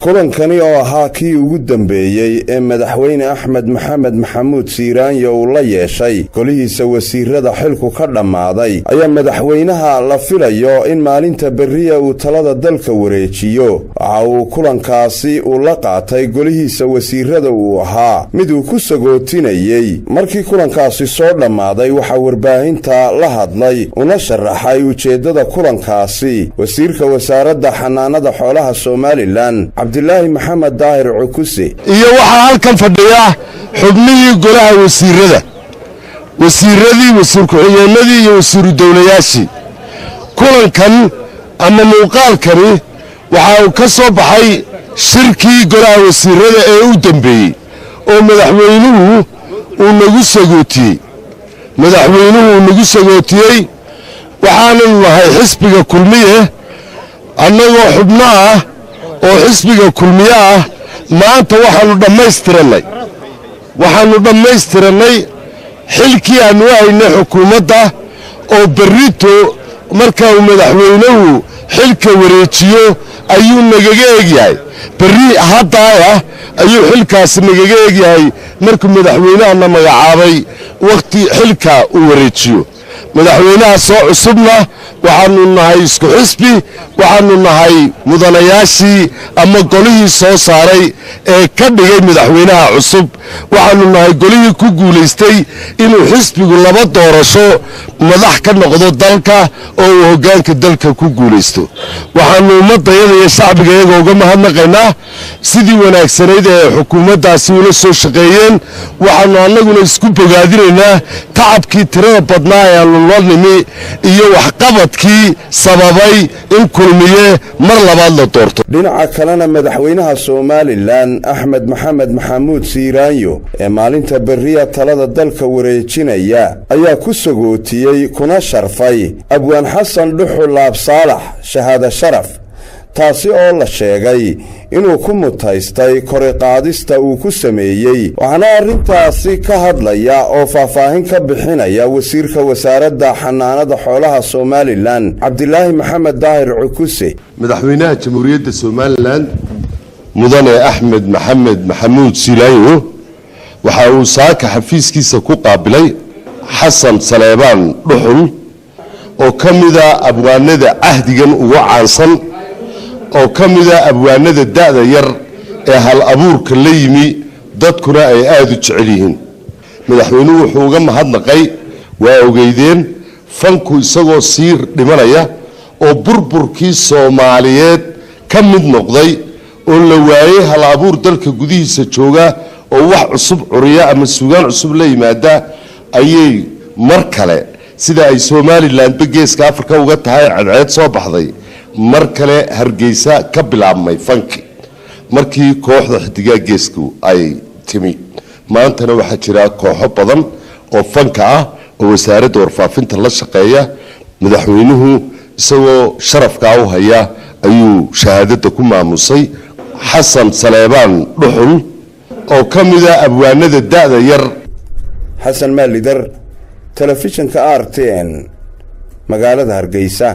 Kulankani oo ahaa kii ugu dambeeyey ee Madaxweyne Axmed Maxamed Maxamuud Siiraanyo uu la yeeshay golihiisa wasiirada xilku ka dhammaaday, ayaa madaxweynaha la filayo in maalinta berriya uu talada dalka wareejiyo waxa uu kulankaasi uu la qaatay golihiisa wasiirada uu ahaa mid uu ku sagootinayey. Markii kulankaasi soo dhammaaday, waxaa warbaahinta la hadlay una sharaxay ujeeddada kulankaasi wasiirka Wasaaradda Xanaanada Xoolaha Somaliland, Cabdilaahi Maxamed Daahir Cukuse. Iyo waxaa halkan fadhiya xubnihii golaha wasiirada, wasiiradii, wasiir ku-xigeenadii iyo wasiiru dowlayaashii. Kulankan ama muuqaalkani waxa uu ka soo baxay shirkii golaha wasiirada ee u dembeeyey oo madaxweynuhu uu nagu sagootiyey. Madaxweynuhu uu nagu sagootiyey. Waxaananu nahay xisbiga Kulmiye. Annagoo xubno ah oo xisbiga Kulmiye ah, maanta waxaannu dhammaystirannay xilkii aannu haynay xukuumadda, oo berrito marka uu madaxweynuhu xilka wareejiyo ayuu nagaga egyahay. Berri haddaayah ayuu xilkaasi nagaga egyahay, markuu madaxweynahana magacaabay wakhti xilka uu wareejiyo. Madaxweynaha soo cusubna waxaannu nahay isku xisbi, waxaannu nahay mudanayaashii ama golihii soo saaray ee ka dhigay madaxweynaha cusub. Waxaannu nahay golihii ku guulaystay inuu xisbigu laba doorasho madax ka noqdo dalka oo uu hoggaanka dalka ku guulaysto. Waxaannu ummadayada iyo shacbigayaga uga mahadnaqaynaa sidii wanaagsanayd ee xukuumaddaasi ula soo shaqeeyeen. Waxaannu annaguna isku bogaadinaynaa tacabkii tirada badnaa ee aanu la nimi iyo waxqabadkii sababay in Kulmiye mar labaad la doorto. Dhinaca kalena, madaxweynaha Somaliland Axmed Maxamed Maxamuud Siiraanyo ee maalinta berriya talada dalka wareejinaya ayaa ku sagootiyey kuna sharfay Abwaan Xasan Dhuxul Laabsaalax shahaado sharaf, taasi oo la sheegay inuu ku mutaystay koriqaadista uu ku sameeyey. Waxaana arrintaasi ka hadlaya oo faahfaahin ka bixinaya wasiirka Wasaaradda Xanaanada Xoolaha Somaliland, Cabdilaahi Maxamed Daahir Cukuse. Madaxweynaha Jamhuuriyadda Somaliland, Mudane Axmed Maxamed Maxamuud Silaanyo, waxa uu saaka xafiiskiisa ku qaabilay Xasan Saleebaan Dhuxul, oo ka mida abwaanada cahdigan ugu caansan, oo ka mida abwaanada da'da yar ee hal abuurka la yimi, dadkuna ay aada u jecel yihiin. Madaxweynuhu wuxuu uga mahadnaqay, waa ogeydeen, fanku isagoo sii dhimanaya oo burburkii Soomaaliyeed ka mid noqday oo la waayey hal abuur dalka gudihiisa jooga oo wax cusub curiya ama suugaan cusub la yimaada, ayay mar kale, sida ay Somalilandba Geeska Afrika uga tahay cadceed soo baxday, mar kale Hargeysa ka bilaabmay fanki markii kooxda Xidigaa Geesku ay timi. Maantana waxaa jira kooxo badan oo fanka ah oo Wasaaradda Warfaafinta la shaqeeya. Madaxweynuhu isagoo sharafkaa u haya ayuu shahaadada ku maamusay Xasan Saleebaan Dhuxul, oo ka mida abwaanada da'da yar. Xasan Maalidar, telefishinka RTN, magaalada Hargeysa.